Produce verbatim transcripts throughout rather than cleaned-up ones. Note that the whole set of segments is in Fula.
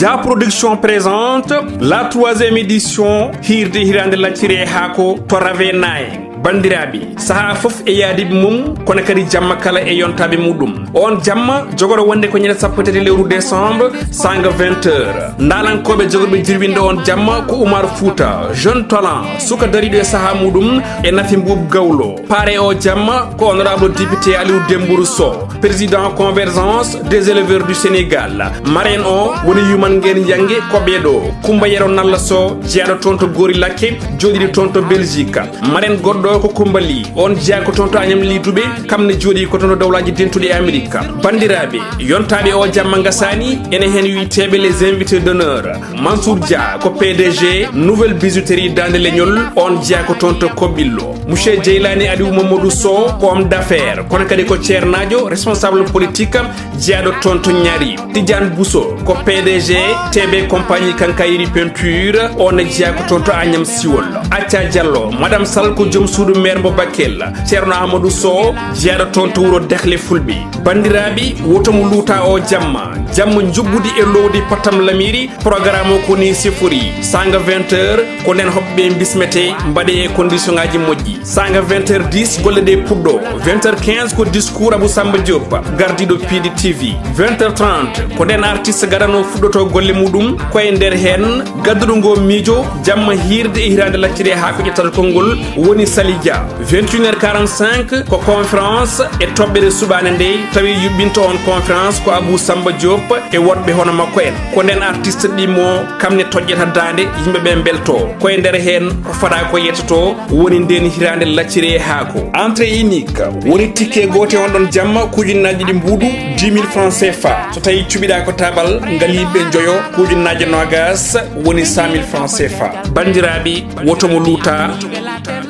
Da Production présente la troisième édition Hirde Hirande Lacciri e Haako to Ravenaye. Bandiraɓe, saha fof e yaadiɓe mum, kono kadi jamma kala e yontaɓe muɗum. On jamma jogoro wonde ko ñande sappo tati lewru décembre, sanga vingt heures. Ndalankoɓe jogorɓe jirwinde on jamma ko Oumar Fouta, jeune talent, suka dariɗo e saha muɗum, e Nafi Mbuub Gawlo. Pare o jamma ko honorable député Aliou Dembourou Sow, président Convergence des éleveurs du Sénégal. Marraine o woni Yuman Ngeen Yange ko ɓeeɗo, Kumba Yero Nalla Sow, jeyaɗo toon to Gori Lakke, jooɗiɗo toon to Belgique. Marraine goɗɗo ko Kumba Ly, on jeyaa ko toon to Agnam Ly Toubé, kam ne jooɗi ko toon to Dawlaaji Dentuɗi e Amérique. Bandiraɓe, yontaɓe o jamma ngasani, ene heen wiiteɓe les invités d'honneur. Mansour Dia ko P D G Nouvelle Bijouterie Daande Leñol, on jeyaa ko toon to Kobillo. Monsieur Jeylani Aliou Mamadou Sow ko homme d'affaires, kono kadi ko ceernaajo, responsable politique, jeyaɗo toon to Ñaari. Tidiane Bousso ko P D G T B Compagnie Quincaillerie Peinture, on ne jeyaa ko toon to Agnam Siwol. Acca Diallo, Madame Sall ko joom suudu maire mo Bakel. Ceerno Amadou Sow, jeyaɗo toon to wuro Dexle Fulɓe. Bandiraɓe, woto mo luuta o jamma. Jamma njuɓɓudi e lowdi Patam Lamiri, programme o ko ni sifori. Sanga vingt heures, ko nden hoɓɓe bismete, mbaɗe e condition ngaji moƴƴi. Sanga vingt heures dix, golle ɗe puɗɗo. Vingt heures quinze ko discours Abou Samba Diop, gardiɗo P D T V. Vingt heures trente, ko nden artiste gadano fuɗɗoto golle muɗum, ko e nder heen gadduɗo ngo miijo, jamma hirde e hirande lacciri e haa ko ƴettata konngol woni Sali Dia. Vingt et une heures quarante-cinq ko conférence e toɓɓere suɓaande nde, tawi yuɓɓinto on conférence ko Abou Samba Diop e woɗɓe hono makko en. Ko nden artiste ɗimmo, kam ne toƴƴata daande, yimɓe ɓe mbelto. Ko e nder heen ko fada ko yettoto, woni nden hirande lacciri e haako. Entrée unique, woni ticket goote on ɗon jamma, ko ujunnaaji ɗiɗi mbuuɗu, dix mille francs C F A. So tawi cuɓiɗa ko tabal, ngaliiɓe njoyo, ko ujunnaaji noogas, woni cent mille francs C F A. Banndiraaɓe, woto mo luuta,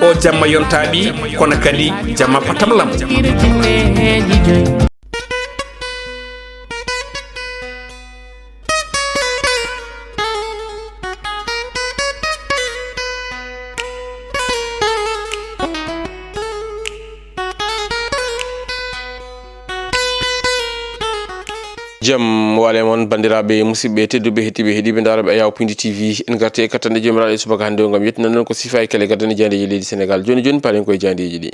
o jamma yontaaɓi, kono kadi jamma patamlam. Jam waale mon, banndiraaɓe, musidɓe tedduɓe, heɗiiɓe, heɗiiɓe ndaarooɓe Ayaw Pindi T V. En ngarti e kattanɗe joomiraaɗo e subaka hannde o ngam yettinande on ko sifaaji kelle gadane jaandeeji leydi Senegal. Jooni jooni, paaren koye jaandeeji ɗi.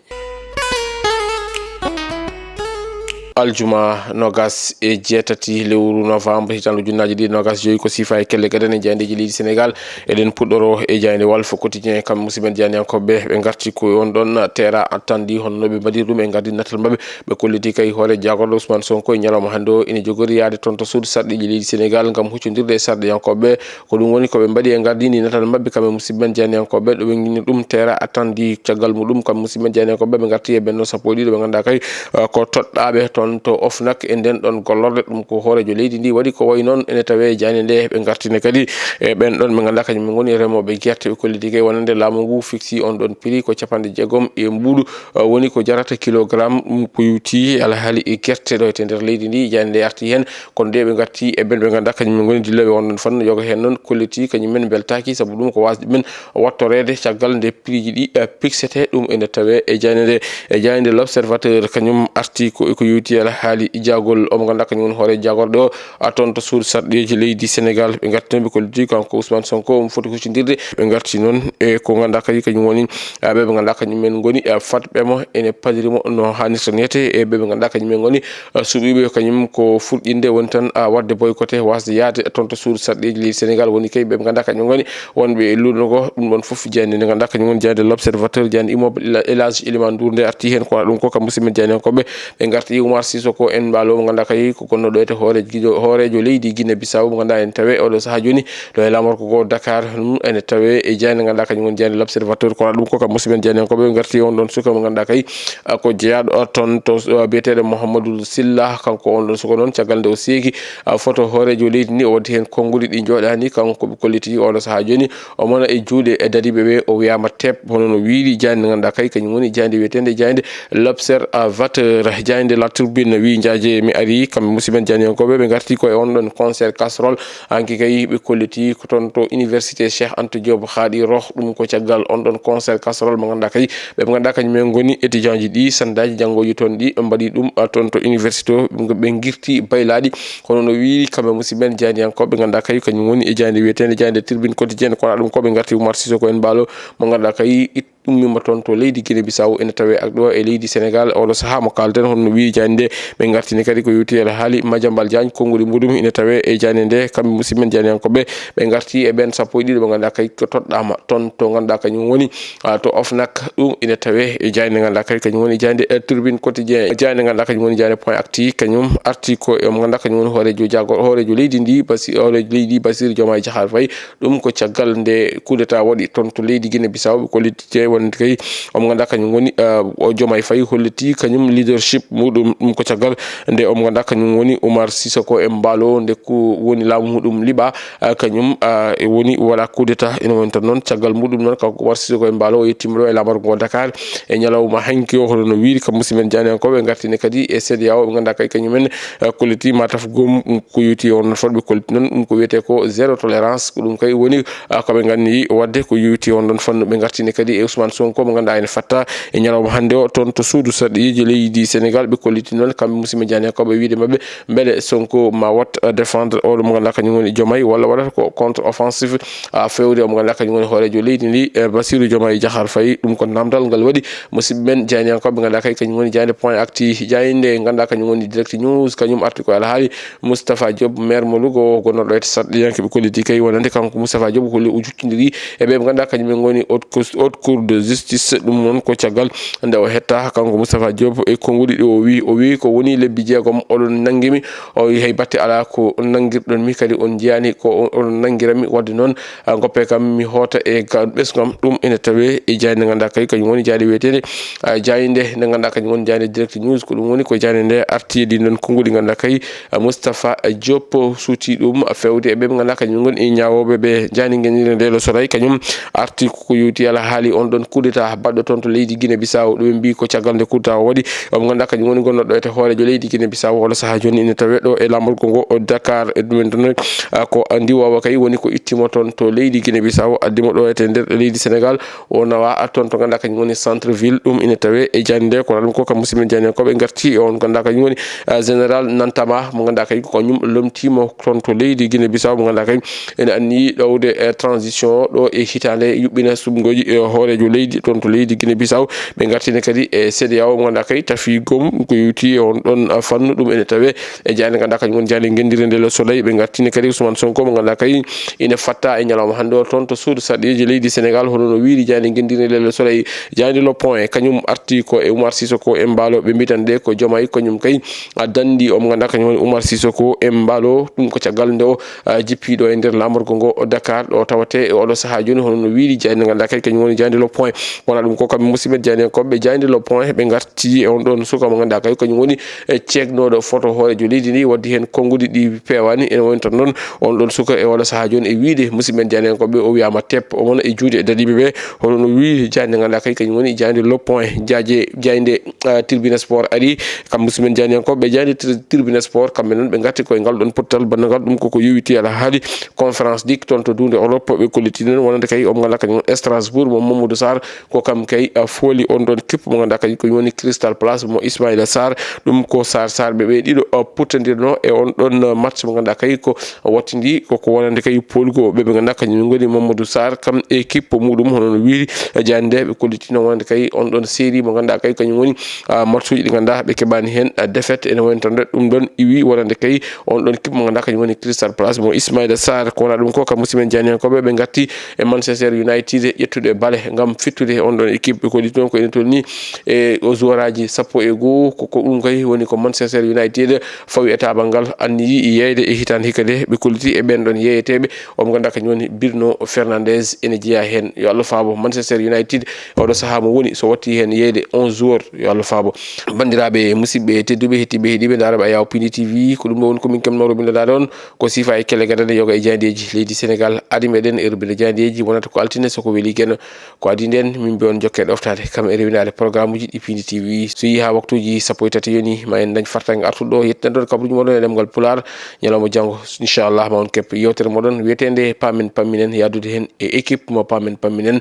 Aljuma noogas e jeetati lewru novembre, hitaande ujunnaaji ɗiɗi noogas joyi, ko sifaaji kelle gadane jaandeeji leydi Senegal. Eɗen puɗɗoro e jaaynde Walf Quotidien, kam musidɓe jaandiyankooɓe, ɓe ngarti ko on ɗon teera attanndi, hono no ɓe mbaɗiri ɗum e ngardi natal maɓɓe. Ɓe kolliti kay hoore jaagorɗo Ousmane Sonko e ñalawma hannde o ene jogori yahde toon to suudu sarɗiiji leydi Senegal ngam huccondirde e sarɗiyankooɓe. Ko ɗum woni ko ɓe mbaɗi e ngardi ndi natal maɓɓe, kamɓe musidɓe men jaandiyankooɓe, ɗo ɓe nginni ɗum teera attanndi. Caggal muɗum, kamɓe musidɓe men jaandiyankooɓe, ɓe ngarti e ɓenno sappo e ɗiɗo ɓe ngannduɗaa kay, eh, ko toɗɗaaɓe toon to OFNAC e nden ɗon gollorde. Ɗum ko hooreejo leydi ndi waɗi ko wayi noon, ene tawee jaaynde nde. Ɓe ngartine kadi e ɓen ɗon ɓe ngannduɗaa kañum en ngoni remooɓe gerte. Ɓe kolliti kay wonande laamu ngu fixi on ɗon prix ko capanɗe jeegom e mbuuɗu, eh, woni ko jarata kilogramme, ɗum ko yowti alhaali e gerte ɗo e nder leydi ndi. Jaaynde nde arti heen, kono de ɓe ngarti e ɓen ɓe ngannduɗaa kañum en ngoni dillooɓe on ɗon fannu. Yoga heen noon kolliti kañum en mbeltaaki, sabu ɗum ko waasde men wattoreede caggal nde prix ji ɗi, eh, fixete. Ɗum ene tawee e jaaynde nde. E jaaynde L'Observateur, kañum arti ko, ko yowti alhaali jaagol o mo ngannduɗaa kañum woni hoore jaagorɗe o, a, toon to suudu sarɗiiji leydi Senegal. Ɓe ngarti noon ɓe kolliti kanko Ousmane Sonko omo foti huccondirde. Ɓe ngarti noon e ko ngannduɗaa kadi kañum woni, a, ɓe ɓe ngannduɗaa kañum en ngoni, a, fadɓe mo ene padiri mo no haanirta neete, e ɓe ɓe ngannduɗaa kañum en ngoni, a, suɓiiɓe kañum ko furƴinde woni tan, a, waɗde boycotté, waasde yahde toon to suudu sarɗiiji leydi Senegal. Woni kay ɓe ɓe ngannduɗaa kañum ngoni wonɓe e luuɗo ngo. Ɗum ɗon fof jaaynde nde ngannduɗaa kañum woni jaaynde L'Observateur, jaaynde immeuble Ila-, Elage Elimane Ndour nde arti heen. Kono ɗum ko kam musidɓe jaandiyankooɓe, ɓe ngarti Oumar Sissoko en mbaalo mo ngannduɗaa kay ko gonnoɗo e hoore gijo-, hooreejo leydi Guinée Bissau mo ngannduɗaa ene tawee oɗo sahaa jooni ɗo e laamorgo ngo Dakar. Ɗum ene tawee e jaaynde ngannduɗaa kañum woni jaaynde L'Observateur. Kono ɗum ko kam musidɓe jaandiyankooɓe, ɓe ngarti on ɗon suka mo ngannduɗaa kay, a, ko jeyaaɗo, a, toon to, a, biyeteeɗo Mouhamadou Silla. Kanko on ɗon suka noon, caggal nde o seeki, a, foto hooreejo leydi ndi, o waɗi heen konnguli ɗi njooɗaani. Kanko ɓe kolliti oɗo sahaa jooni, o mona e juuɗe e dariiɓe ɓe, o wiyaama teep, hono no wiiri jaaynde ngannduɗaa kay, kañum woni jaaynde wiyeteende jaaynde L'Observateur. Jaaynde L'Actu Bin wi njaaje mi ari kamɓe musidɓe janiyankooɓe, ɓe ngarti ko e on ɗon concert casserole. Hanki kay ɓe kolliti ko toon to université Cheikh Anta Diop haaɗi roh, ɗum ko caggal on ɗon concert casserole mo ngannduɗaa kay ɓe ɓe ngannduɗaa kañum en ngoni étudiant ji ɗi sandaaji janngooji toon ɗi ɓe mbaɗi ɗum, ah, toon to université o, ɓe ngirti baylaaɗi. Kono no wiiri kamɓe musidɓe janiyankooɓe ɓe ngannduɗaa kay kañum woni e jaaynde wiyeteende jaaynde Tribune Quotidienne, kono ɗum ko ɓe ngarti Oumar Sissoko Embaló mo ngannduɗaa kay ummiima toon to leydi Guinée Bissau, ene tawee ak ɗo e leydi Sénégal. Oɗo sahaa mo kaalten, hono no wiiri jaaynde nde, ɓe ngartini kadi ko yowti e haali Madiambal Diagne, konnguli muɗum ene tawee e jaaynde nde. Kamɓe musidɓe men jaayniyankooɓe, ɓe ngarti e ɓeen sappo e ɗiɗo ɓe ngannduɗaa kay ko toɗɗaama toon to ngannduɗaa kañum woni, ah, to OFNAC. Ɗum ene tawee e jaaynde ngannduɗaa kay kañum woni jaaynde, eh, Tribune Quotidien, jaaynde ngannduɗaa kañum woni jaaynde Point Actu, kañum arti ko e mo ngannduɗaa kañum woni hooreejo jaago-, hooreejo leydi ndi, basi-, hooreejo leydi Bassirou Diomaye Diakhar Faye. Ɗum ko caggal nde coup d'état waɗi toon to leydi Guinée Bissau, ɓe kolliti wonde kay omo ngannduɗaa kañum woni, eh, o Diomaye Faye holliti kañum leadership muɗum. Ɗum ko caggal nde omo ngannduɗaa kañum woni Oumar Sissoko Embaló, nde ko woni laamu muɗum liɓa, eh, kañum, eh, e woni waɗa coup d'état. Ina woni tan noon caggal muɗum noon kanko Oumar Sissoko Embaló, o yettiima ɗo e laamorgo ngo Dakar e ñalawma hanki o, hono no wiiri kam musidɓe men jaaniyankooɓe. Ngartini kadi e CEDEAO ɓe ngannduɗaa kay kañum en, eh, kolliti ma taf gom ko yowti on noon fotɓe kolliti noon ɗum ko wiyetee ko zéro tolérance. Ko ɗum kay woni, ah, ko ɓe nganni waɗde ko yowiti on ɗon fannu. Ɓe ngartini kadi e Ousmane Sonko mo ngannduɗaa ene fatta e ñalawma hannde o toon to suudu sarɗiiji leydi Sénégal. Ɓe kolliti noon kamɓe musidɓe jaaniyankooɓe wiide maɓɓe mbele Sonko ma wat, ah, défendre oɗo mo ngannduɗaa kañum woni Diomaye walla waɗata ko contre offensive, ah, fewde omo ngannduɗaa kañum woni hooreejo leydi ndi, eh, Bassirou Diomaye Diakhar Faye. Ɗum ko namdal ngal waɗi musidɓe men jaaniyankooɓe ngannduɗaa kay kañum woni jaaynde Point Actu, jaaynde ngannduɗaa kañum woni Direct News, kañum arti ko alhaali Moustapha Diop, maire mo Louga o, gonnoɗo e sarɗiyanke ɓe kolliti kay wonande kanko Moustapha Diop, holli o juttindiri e ɓe ɓe ngannduɗaa kañum en ngoni haute cous-, haute cour de justice. Ɗum noon ko caggal nde o hetta kanko Moustapha Diop e konnguli ɗi o wi, o wi ko woni lebbi jeegom oɗon nanngimi, o wi hay batte alaa ko nanngirɗon mi, kadi on njiyaani ko o-, oɗon nanngira mi. Waɗde noon, ah, ngoppe kam mi hoota e ga-, ɓesngu am. Ɗum ene tawee e jaaynde ngannduɗaa kay kañum woni jaaynde wiyeteende, ah, jaaynde nde ngannduɗaa kañum woni jaaynde Direct News. Ko ɗum woni ko jaaynde nde arti e ɗin ɗon konnguli ngannduɗaa kay, ah, Moustapha Diop suuti ɗum fewde e ɓe ɓe ngannduɗaa kañum ngoni e ñaawooɓe ɓe. Jaaynde ngenndiire nde Le Soleil kañum arti ko yowti alhaali on ɗon coup d'état baɗɗo toon to leydi Guinée Bissau. Ɗo ɓe mbii ko caggal nde coup d'état o waɗi, omo ngannduɗaa kañum woni gonnoɗo e hooreejo leydi Guinée Bissau. Oɗo sahaa jooni ene tawee ɗo e laamorgo ngo o Dakar. E ɗum en tan, ah, ko ndiwoowa kay woni ko ittiimo toon to leydi Guinée Bissau, addiimo ɗo e nder leydi Sénégal. O nawa toon to ngannduɗaa kañum woni centre ville. Ɗum ene tawee e jaaynde nde. Kono ɗum ko kam musidɓe jaaniyankooɓe ngarti e on ngannduɗaa kañum woni, ah, général Nantama mo ngannduɗaa kay ko kañum lomtiimo toon to leydi Guinée Bissau, mo ngannduɗaa kay ene anniyi ɗowde e transition o ɗo e hitaande yuɓɓina suɓngooji e hooreejo leydi toon to leydi Guinée Bissau. Ɓe ngartini kadi e CEDEAO mo ngannduɗaa kay tafi gom ko yowti e on ɗon, ah, fannu. Ɗum ene tawee e jaaynde ngannduɗaa kañum woni jaaynde ngenndiire nde Le Soleil. Ɓe ngartini kadi Ousmane Sonko mo ngannduɗaa kay ina fatta e ñalawma hannde o toon to suudu sarɗiiji leydi Sénégal, hono no wiiri jaaynde ngenndiire nde Le Soleil. Jaaynde Le Point kañum arti ko e Oumar Sissoko Embaló, ɓe mbitan nde ko Diomaye kañum kay, ah, danndi omo ngannduɗaa kañum woni Oumar Sissoko Embaló. Ɗum ko caggal nde o, ah, jippiiɗo e nder laamorgo ngo Dakar ɗo tawatee e oɗo sahaa jooni, hono no wiiri jaaynde ngannduɗaa kay kañum woni jaaynde Le Point. Wona ɗum ko kamɓe musidɓe jaaniyankooɓe jaaynde Le Point ɓe ngarti e on ɗon suka mo ngannduɗaa kay kañum woni e ceeknooɗo photo hooreejo leydi ndi, waɗdi heen konnguli ɗi peewaani. Ene woni tan noon on ɗon suka e oɗo sahaa jooni e wiide musidɓe men jaaniyankooɓe o wiyaama tep omona e juuɗe dadiiɓe ɓe, hono no wiiri jaaynde ngannduɗaa kay kañum woni jaaynde Le Point. Jaaje, jaaynde, ah, Tribune Sport ari kam musidɓe men jaaniyankooɓe jaaynde tri-, Tribune Sport kamɓe noon ɓe ngarti koye ngal ɗon pottal banngal ɗum koko yowiti alhaali Conference League toon to duunde Europe. Ɓe kolliti noon wonande kay omo ngannduɗaa kañum woni Strasbourg mo Mamadou Sarr, ko kam kay, ah, fooli on ɗon kippu mo ngannduɗaa kañum ko woni Crystal Palace mo Ismaïla Sarr. Ɗum ko Sarr Sarr ɓe ɓe ɗiɗo, ah, puttandirno e on ɗon, ah, match mo ngannduɗaa kay ko wattindi koko wonande kay poolgo ɓe ɓe ngannduɗaa kañum ngoni Mamadou Sarr kam e kippu muɗum, hono no wiiri, ah, jaaynde nde. Ɓe kolliti noon wonande kay on ɗon série mo ngannduɗaa kay kañum woni, ah, matchuuji ɗi ngannduɗaa ɓe keɓaani heen, ah, défaite. Ene woni tan ɗum ɗon iwi wonande kay on ɗon kippu mo ngannduɗaa kañum woni Crystal Palace mo Ismaïla Sarr. Ko wona ɗum ko kam musidɓe men jaaniyankooɓe ɓe ngarti e Manchester United ƴettude bale ngam fittude on ɗon équipe. Ɓe kolliti noon ko ene tolni e o joueur aji sappo e goo. Ko, ko ɗum kay woni ko Manchester United fawi e taabal ngal anniyi yeeyde e hitaande hikka nde. Ɓe kolliti e ɓeen ɗon yeeyeteeɓe omo ngannduɗaa kañum woni Bruno Fernandes ene jeyaa heen. Yo Allah faabo Manchester United oɗo sahaa mo woni so watti heen yeeyde onze joueur. Yo Allah faabo. Banndiraaɓe musidɓe tedduɓe, heɗtiiɓe, heɗiiɓe, ndaaraaɓe Ayaw Pindi T V, ko ɗum ɗo woni ko min keɓnoo roɓindaade on ko siifa e kelle gadane yoga e jaandeeji leydi Sénégal. Adi meɗen e roɓinde jaandeeji wonata ko altine so ko weli Geno, ko adi Nden min mbiya on jokke ɗoftaade kam e rewindaade programme uji ɗi Pindi T V. So yii haa waktuuji sappo e tati yoni, ma en dañ fartaŋŋe artuɗo ɗo, yettinande on kabaruuji moɗon e ɗemngal Pulaar. Ñalawma janngo, inchallah, ma on keɓ yewtere moɗon wiyeteende Paamen Pamminen, yahdude heen e équipe mo Paamen Pamminen.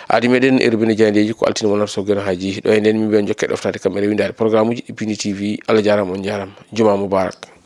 Aadi meɗen e robinet jaayndeeji ko altine wonata so geno haaji. Ɗo e nden min mbiya on jokke ɗoftaade kam e rewindaade programme uji ɗi Pindi T V. Allah jaaraama, on njaaraama. Jumaa mubarak.